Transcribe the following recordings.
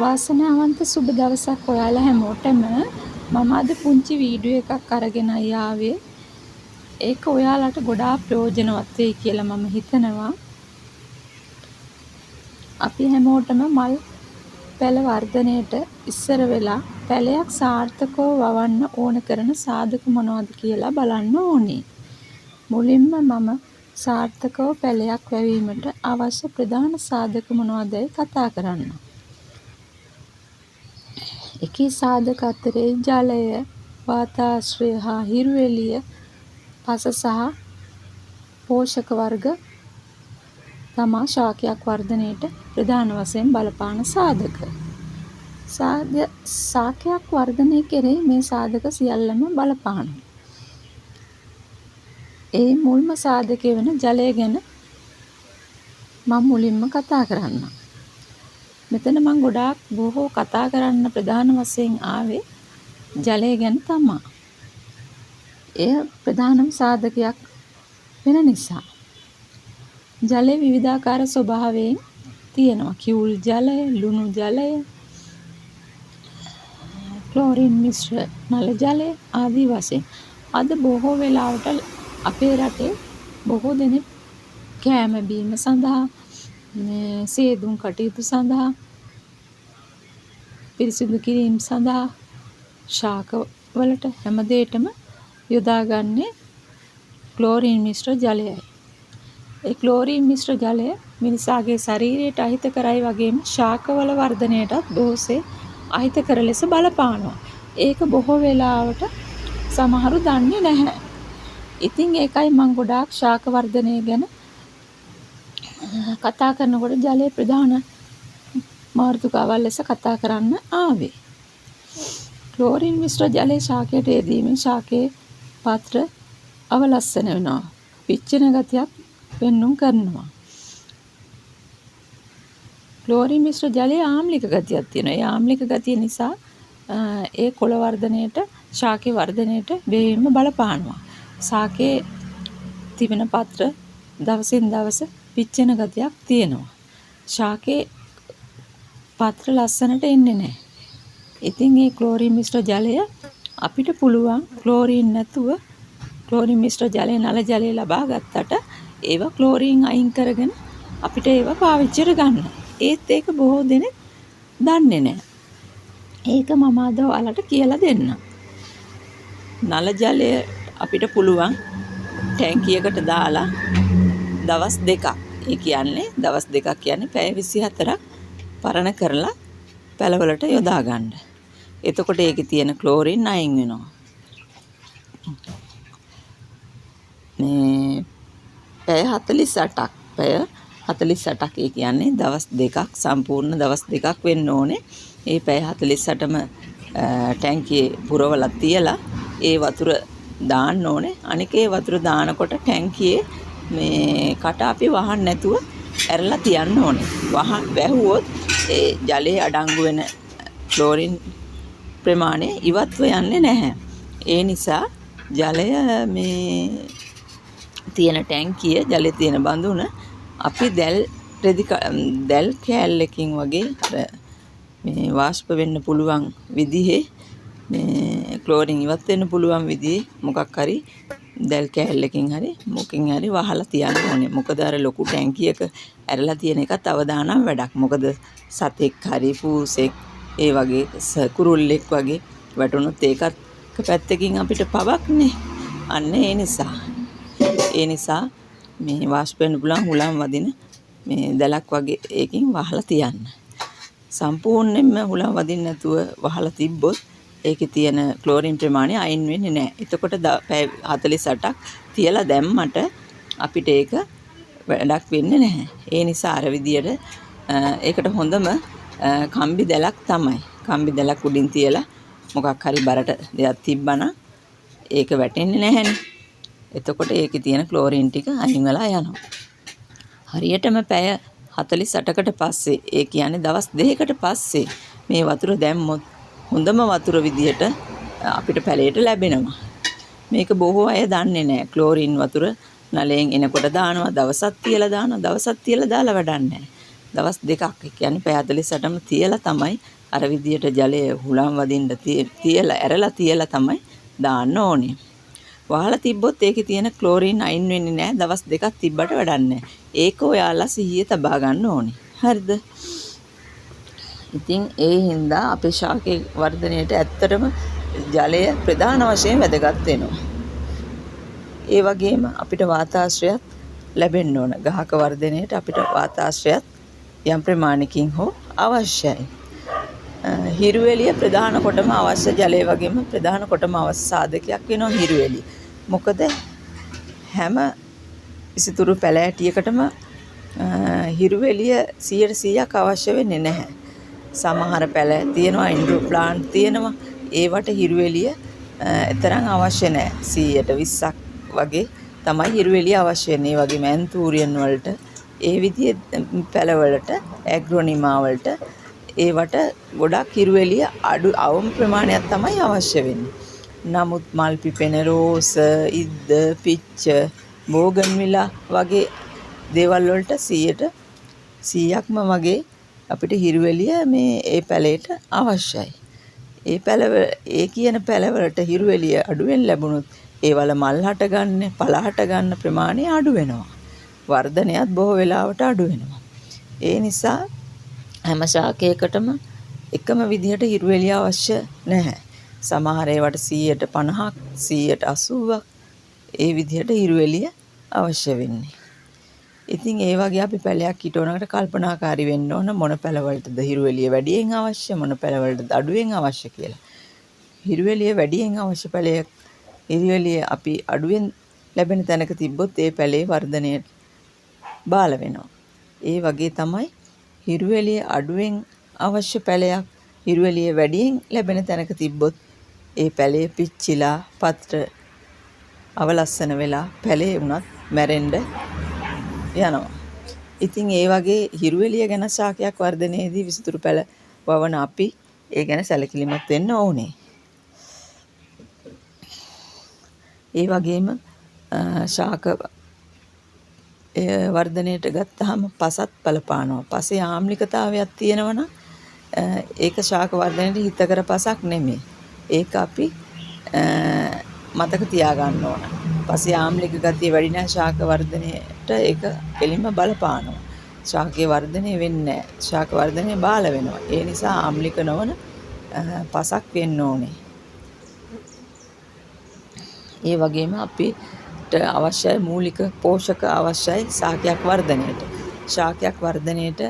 වාසනාවන්ත සුබ දවසක් ඔයාලා හැමෝටම. මම අද පුංචි වීඩියෝ එකක් අරගෙනයි ආවේ. ඒක ඔයාලට ගොඩාක් ප්‍රයෝජනවත් වෙයි කියලා මම හිතනවා. අපි හැමෝටම මල් පැල වර්ධනයට ඉස්සර වෙලා පැලයක් සාර්ථකව වවන්න ඕන කරන සාධක මොනවද කියලා බලන්න ඕනේ. මුලින්ම මම සාර්ථකව පැලයක් වැවීමට අවශ්‍ය ප්‍රධාන සාධක මොනවදැයි කතා කරන්නම්. එකී සාධක අතරේ ජලය, වාතාශ්‍රය හා හිරු එළිය, පස සහ පෝෂක වර්ග තමා ශාකයක් වර්ධනයට ප්‍රධාන වශයෙන් බලපාන සාධක. ශාකයක් වර්ධනය කෙරෙහි මේ සාධක සියල්ලම බලපානවා. ඒ මුල්ම සාධකය වන ජලය ගැන මම මුලින්ම කතා කරන්නම්. මෙතන මං ගොඩාක් බොහෝ කතා කරන්න ප්‍රධාන වශයෙන් ආවේ ජලය ගැන තමා. එය ප්‍රධානම සාධකයක් වෙන නිසා. ජලය විවිධාකාර ස්වභාවයෙන් තියෙනවා. කිවුල් ජලය, ලුණු ජලය, ක්ලෝරින් මිශ්‍ර නල ජලය ආදී වශයෙන්. අද බොහෝ වෙලාවට අපේ රටේ බොහෝ දෙනෙක් කෑම බීම සඳහා, සේදුම් කටයුතු සඳහා, පිරිසිදු කිරීම සඳහා, ශාක වලට හැම දෙයකටම යොදාගන්නේ ක්ලෝරින් මිශ්‍ර ජලයයි. ඒ ක්ලෝරින් මිශ්‍ර ජලය මිනිසාගේ ශරීරයට අහිතකරයි වගේම ශාකවල වර්ධනයටත් බොහෝසේ අහිතකර ලෙස බලපානවා. ඒක බොහෝ වෙලාවට සමහරු දන්නේ නැහැ. ඉතින් ඒකයි මං ගොඩාක් ශාක වර්ධනය ගැන කතා කරනකොට ජලය ප්‍රධාන මාතෘකාවක් ලෙස කතා කරන්න ආවේ. ක්ලෝරින් මිශ්‍ර ජලය ශාකයට යෙදීමෙන් ශාකයේ පත්‍ර අවලස්සන වෙනවා. පිච්චෙන ගතියක් පෙන්නුම් කරනවා. ක්ලෝරින් මිශ්‍ර ජලයේ ආම්ලික ගතියක් තියෙනවා. ඒ ආම්ලික ගතිය නිසා ඒ කොළ වර්ධනයට, ශාකයේ වර්ධනයට බෙහෙවින්ම බලපානවා. ශාකයේ තිබෙන පත්‍ර දවසින් දවස පිච්චෙන ගතියක් තියෙනවා. ශාකයේ පත්‍ර ලස්සනට එන්නේ නැහැ. ඉතින් මේ ක්ලෝරින් මිශ්‍ර ජලය අපිට පුළුවන් ක්ලෝරින් නැතුව ක්ලෝරින් මිශ්‍ර ජලය, නල ජලය ලබා ගත්තට ඒවා ක්ලෝරින් අයින් කරගෙන අපිට ඒවා පාවිච්චියට ගන්න. ඒත් ඒක බොහෝ දෙනෙක් දන්නේ නැහැ. ඒක මම අද ඔයාලට කියලා දෙන්නම්. නල ජලය අපිට පුළුවන් ටැංකියකට දාලා දවස් දෙකක්. ඒ කියන්නේ දවස් දෙකක් කියන්නේ පැය 24ක් පරණ කරලා පැලවලට යොදා ගන්න. එතකොට ඒකේ තියෙන ක්ලෝරින් අයින් වෙනවා. මේ පැය 48ක්, පැය 48ක් ඒ කියන්නේ දවස් දෙකක්, සම්පූර්ණ දවස් දෙකක් වෙන්න ඕනේ. ඒ පැය 48ම ටැංකියේ පුරවලා තියලා ඒ වතුර දාන්න ඕනේ. අනික ඒ වතුර දානකොට ටැංකියේ මේ කට අපි වහන්න නැතුව ඇරලා තියන්න ඕනේ. වැහුවොත් ඒ ජලයේ අඩංගු වෙන ක්ලෝරින් ප්‍රමාණය ඉවත්ව යන්නේ නැහැ. ඒ නිසා ජලය මේ තියෙන ටැංකිය, ජලය තියෙන බඳුන අපි දැල් රෙදි දැල් කෑල්ලකින් වගේ අර මේ වාෂ්ප වෙන්න පුළුවන් විදිහේ, මේ ක්ලෝරින් ඉවත් වෙන්න පුළුවන් විදිහේ මොකක් හරි දැල් කෑල්ලකින් හරි මොකකින් හරි වහලා තියන්න ඕනේ. මොකද අර ලොකු ටැංකියක ඇරලා තියෙන එකත් අවදානම් වැඩක්. මොකද සතෙක් හරි පූසෙක් ඒ වගේ කුරුල්ලෙක් වගේ වැටුනොත් ඒකත් එක පැත්තකින් අපිට පවක්නේ. අන්න ඒ නිසා. ඒ නිසා මේ වාෂ්ප වෙන්න පුළුවන් හුලං වදින මේ දැලක් වගේ ඒකෙන් වහලා තියන්න. සම්පූර්ණයෙන්ම හුලං වදින්න නැතුව වහලා තිබ්බොත් ඒකේ තියෙන ක්ලෝරින් ප්‍රමාණය අයින් වෙන්නේ නැහැ. එතකොට පැය 48ක් තියලා දැම්මට අපිට ඒක වැඩක් වෙන්නේ නැහැ. ඒ නිසා අර විදියට ඒකට හොඳම කම්බි දැලක් තමයි. කම්බි දැලක් උඩින් තියලා මොකක් හරි බරට දෙයක් තිබ්බනම් ඒක වැටෙන්නේ නැහැනේ. එතකොට ඒකේ තියෙන ක්ලෝරින් ටික අයින් වෙලා යනවා. හරියටම පැය 48කට පස්සේ, ඒ කියන්නේ දවස් දෙකකට පස්සේ මේ වතුර දැම්මොත් හොඳම වතුර විදියට අපිට පැලයට ලැබෙනවා. මේක බොහෝ අය දන්නේ නැහැ. ක්ලෝරින් වතුර නලයෙන් එනකොට දානවා, දවසක් තියලා දානවා, දවසක් තියලා දාලා වැඩක් නැහැ. දවස් දෙකක්, ඒ කියන්නේ පැය 48ම තියලා තමයි අර විදියට ජලය හුලං වදින්න තියලා ඇරලා තියලා තමයි දාන්න ඕනේ. වහලා තිබ්බොත් ඒකේ තියෙන ක්ලෝරින් අයින් වෙන්නේ නැහැ. දවස් දෙකක් තිබ්බට වැඩක් නැහැ. ඒක ඔයාලා සිහිය තබා ගන්න ඕනේ. හරිද? ඉතින් ඒ හින්දා අපේ ශාකයේ වර්ධනයට ඇත්තටම ජලය ප්‍රධාන වශයෙන් වැදගත් වෙනවා. ඒ වගේම අපිට වාතාශ්‍රයත් ලැබෙන්න ඕන. ගහක වර්ධනයට අපිට වාතාශ්‍රයත් යම් ප්‍රමාණයකින් හෝ අවශ්‍යයි. හිරු එළිය ප්‍රධාන කොටම අවශ්‍ය ජලය වගේම ප්‍රධාන කොටම අවශ්‍ය සාධකයක් වෙනවා හිරු එළිය. මොකද හැම විසිතුරු පැලෑටියකටම හිරු එළිය 100%ක් අවශ්‍ය වෙන්නේ නැහැ. සමහර පැල තියෙනවා, ඉන්ඩෝර් ප්ලාන්ට් තියෙනවා. ඒවට හිරු එළිය තරම් අවශ්‍ය නැහැ. 120ක් වගේ තමයි හිරු එළිය අවශ්‍ය වෙන්නේ. ඒ වගේම ඇන්තූරියන් වලට, ඒ විදිහේ පැලවලට, ඇග්‍රොනිමා වලට ඒවට ගොඩක් හිරු එළිය අඩු අවම ප්‍රමාණයක් තමයි අවශ්‍ය වෙන්නේ. නමුත් මල් පිපෙන රෝස, ඉද්ද, පිච්ච, බෝගන්විලා වගේ දේවල් වලට 100%ක්ම වගේ අපිට හිරු එළිය මේ ඒ පැලේට අවශ්‍යයි. ඒ පැලව ඒ කියන පැලවලට හිරු එළිය අඩුවෙන් ලැබුණොත් ඒවල මල් හටගන්න, පළ හටගන්න ප්‍රමාණය අඩු වෙනවා. වර්ධනයත් බොහෝ වෙලාවට අඩු වෙනවා. ඒ නිසා හැම ශාකයකටම එකම විදිහට හිරු එළිය අවශ්‍ය නැහැ. සමහර ඒවාට 150ක්, 180ක් ඒ විදිහට හිරු එළිය අවශ්‍ය වෙන්නේ. ඉතින් ඒ වගේ අපි පැලයක් හිටවනකොට කල්පනාකාරී වෙන්න ඕන මොන පැලවලටද හිරු එළිය වැඩියෙන් අවශ්‍ය, මොන පැලවලටද අඩුවෙන් අවශ්‍ය කියලා. හිරු එළිය වැඩියෙන් අවශ්‍ය පැලයක් හිරු එළිය අපි අඩුවෙන් ලැබෙන තැනක තිබ්බොත් ඒ පැලේ වර්ධනය බාල වෙනවා. ඒ වගේ තමයි හිරු එළිය අඩුවෙන් අවශ්‍ය පැලයක් හිරු එළිය වැඩියෙන් ලැබෙන තැනක තිබ්බොත් ඒ පැලේ පිච්චිලා පත්‍ර අවලස්සන වෙලා පැලේ වුණත් මැරෙන්න යනවා. ඉතින් ඒ වගේ හිරු එළිය ගැන ශාකයක් වර්ධනයේදී විසිතුරු පැල වවන අපි ඒ ගැන සැලකිලිමත් වෙන්න ඕනේ. ඒ වගේම ශාක වර්ධනයට ගත්තාම පසත් බලපානවා. පසේ ආම්ලිකතාවයක් තියෙනවා නම් ඒක ශාක වර්ධනයට හිතකර පසක් නෙමෙයි. ඒක අපි මතක තියාගන්න ඕන. පසේ ආම්ලික ගතිය වැඩි නම් ශාක වර්ධනයට ඒක කෙලින්ම බලපානවා. ශාකයේ වර්ධනය වෙන්නේ නැහැ. ශාක වර්ධනය බාල වෙනවා. ඒ නිසා ආම්ලික නොවන පසක් වෙන්න ඕනේ. ඒ වගේම අපිට අවශ්‍යයි මූලික පෝෂක අවශ්‍යයි ශාකයක් වර්ධනයට. ශාකයක් වර්ධනයට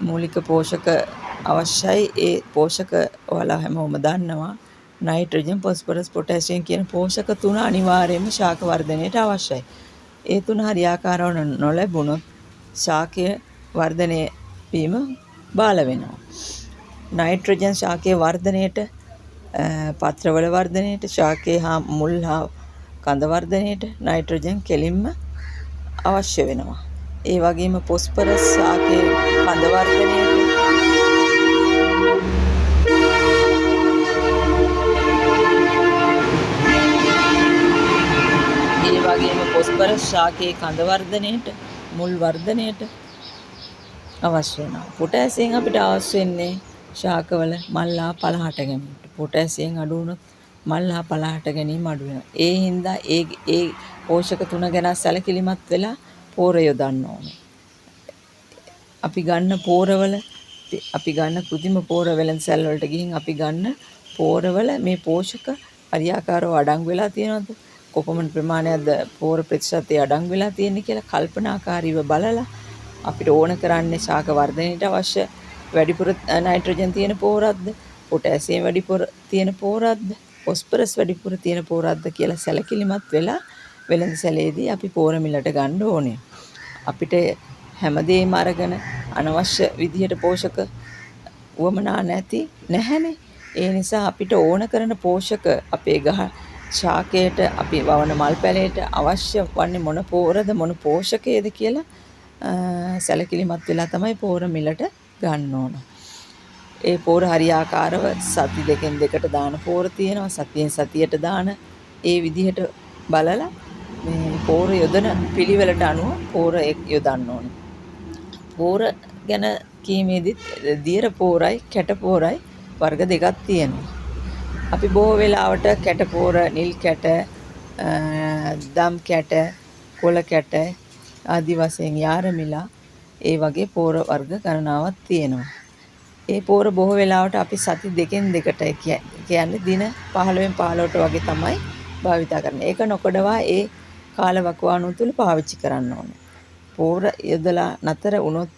මූලික පෝෂක අවශ්‍යයි. ඒ පෝෂක ඔයාලා හැමෝම දන්නවා. නයිට්‍රජන්, ෆොස්ෆරස්, පොටෑසියම් කියන පෝෂක තුන අනිවාර්යයෙන්ම ශාක වර්ධනයට අවශ්‍යයි. ඒ තුන හරියාකාරව නොලැබුණොත් ශාකය වර්ධනය වීම බාල වෙනවා. නයිට්‍රජන් ශාකයේ වර්ධනයට, පත්‍රවල වර්ධනයට, ශාකයේ හා මුල් හා කඳ වර්ධනයට නයිට්‍රජන් කෙලින්ම අවශ්‍ය වෙනවා. ඒ වගේම ෆොස්ෆරස් ශාකයේ කඳ වර්ධනයට, ඒ වගේම ෆොස්ෆරස් ශාකයේ කඳ වර්ධනයට, මුල් වර්ධනයට අවශ්‍ය වෙනවා. පොටෑසියම් අපිට අවශ්‍ය වෙන්නේ ශාකවල මල් හා පළ හට ගැනීමට. පොටෑසියම් අඩු වුණොත් මල් හා පළ හට ගැනීම අඩු වෙනවා. ඒ හින්දා ඒ ඒ පෝෂක තුන ගැන සැලකිලිමත් වෙලා පෝර යොදන්න ඕනේ. අපි ගන්න පෝරවල, අපි ගන්න කෘතිම පෝර වෙළඳසැල් වලට ගිහින් අපි ගන්න පෝරවල මේ පෝෂක හරියාකාරව අඩංගු වෙලා තියෙනවද, කොපමණ ප්‍රමාණයක්ද පෝර ප්‍රතිශතය අඩංගු වෙලා තියෙන්නේ කියලා කල්පනාකාරීව බලලා අපිට ඕන කරන්නේ ශාක වර්ධනයට අවශ්‍ය වැඩිපුර නයිට්‍රජන් තියෙන පෝරක්ද, පොටෑසියම් වැඩිපුර තියෙන පෝරක්ද, ෆොස්ෆරස් වැඩිපුර තියෙන පෝරක්ද කියලා සැලකිලිමත් වෙලා වෙළඳ සැලේදී අපි පෝර මිලට ගන්න ඕනේ. අපිට හැමදේම අරගෙන අනවශ්‍ය විදිහට පෝෂක උවමනා නැහැනේ. ඒ නිසා අපිට ඕන කරන පෝෂක අපේ ගහ ශාකයට, අපි වවන මල් පැලයට අවශ්‍ය වන්නේ මොන පෝරද, මොන පෝෂකයේද කියලා සැලකිලිමත් වෙලා තමයි පෝර මිලට ගන්න ඕන. ඒ පෝර හරියාකාරව සති දෙකෙන් දෙකට දාන පෝර තියෙනවා, සතියෙන් සතියට දාන. ඒ විදිහට බලලා මේ පෝර යොදන පිළිවෙලට අනුව පෝර යොදන්න ඕනේ. පෝර ගැන කීමේදීත් දියර පෝරයි කැට පෝරයි වර්ග දෙකක් තියෙනවා. අපි බොහෝ වෙලාවට කැට පෝර, නිල් කැට, දම් කැට, කොළ කැට ආදි වශයෙන් යාරමිලා ඒ වගේ පෝර වර්ග ගණනාවක් තියෙනවා. ඒ පෝර බොහෝ වෙලාවට අපි සති දෙකෙන් දෙකට කියන්නේ දින 15න් 15ට වගේ තමයි භාවිතා කරන්නේ. ඒක නොකඩවා ඒ කාල වකවානුව තුළ පාවිච්චි කරන්න ඕනේ. පෝර යොදලා නතර වුණොත්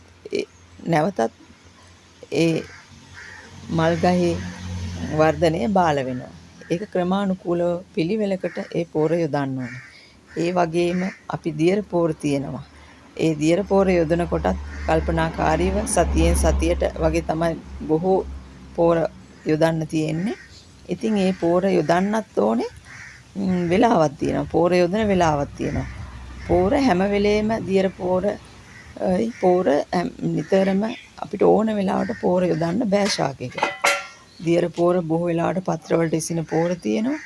නැවතත් ඒ මල් ගහේ වර්ධනය බාල වෙනවා. ඒක ක්‍රමානුකූලව පිළිවෙලකට ඒ පෝර යොදන්න ඕනේ. ඒ වගේම අපි දියර පෝර තියෙනවා. ඒ දියර පෝර යොදන කොටත් කල්පනාකාරීව සතියෙන් සතියට වගේ තමයි බොහෝ පෝර යොදන්න තියෙන්නේ. ඉතින් ඒ පෝර යොදන්නත් ඕනේ වෙලාවක් තියෙනවා. පෝර යොදන වෙලාවක් තියෙනවා. පෝර හැම වෙලේම දියර පෝර පෝර නිතරම අපිට ඕන වෙලාවට පෝර යොදන්න බෑ ශාකයකට. දියර පෝර බොහෝ වෙලාවට පත්‍රවලට ඉසින පෝර තියෙනවා.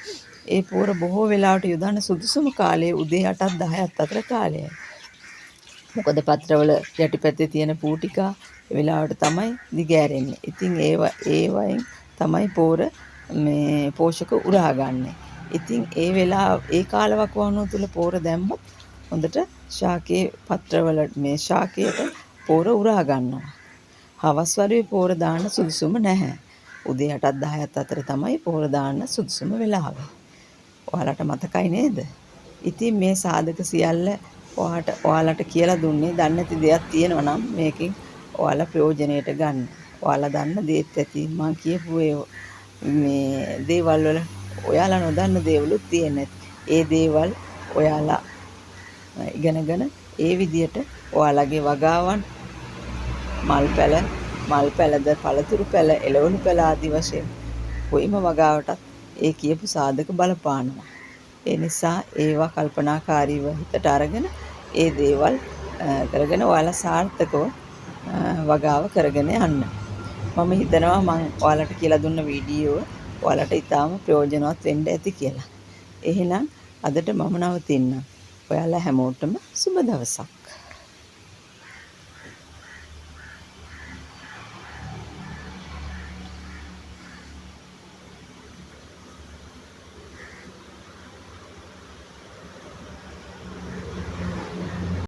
ඒ පෝර බොහෝ වෙලාවට යොදන්න සුදුසුම කාලය උදේ 8ත් 10ත් අතර කාලයයි. මොකද පත්‍රවල යටිපැත්තේ තියෙන පූටිකා ඒ වෙලාවට තමයි දිගෑරෙන්නේ. ඉතින් ඒවයින් තමයි පෝර මේ පෝෂක උරා ගන්නේ. ඉතින් ඒ වෙලාව ඒ කාල වකවානුව තුල පෝර දැම්මොත් හොඳට ශාකයේ පත්‍රවල මේ ශාකයට පෝර උරා ගන්නවා. හවස් වරුවේ පෝර දාන්න සුදුසුම නැහැ. උදේ 8ත් 10ත් අතර තමයි පෝර දාන්න සුදුසුම වෙලාව. ඔයාලට මතකයි නේද? ඉතින් මේ සාධක සියල්ල ඔයාලට කියලා දුන්නේ දන්නේ නැති දෙයක් තියෙනවා නම් මේකෙන් ඔයාලා ප්‍රයෝජනයට ගන්න. ඔයාලා දන්න දේත් ඇති. මං කියපු ඒ මේ දේවල් වල ඔයාලා නොදන්න දේවලුත් තියෙන්න ඇති. ඒ දේවල් ඔයාලා ඉගෙනගෙන ඒ විදියට ඔයාලගේ වගාවන් මල් පැල, මල් පැලද පළතුරු පැල, එළවලු පැල ආදි වශයෙන් කොයිම වගාවටත් ඒ කියපු සාධක බලපානවා. ඒ නිසා ඒවා කල්පනාකාරීව හිතට අරගෙන ඒ දේවල් කරගෙන ඔයාලා සාර්ථකව වගාව කරගෙන යන්න. මම හිතනවා මං ඔයාලට කියලා දුන්න වීඩියෝව ඔයාලට ඉතාම ප්‍රයෝජනවත් වෙන්න ඇති කියලා. එහෙනම් අදට මම නවතින්නම්. ඔයාලා හැමෝටම සුබ දවසක්.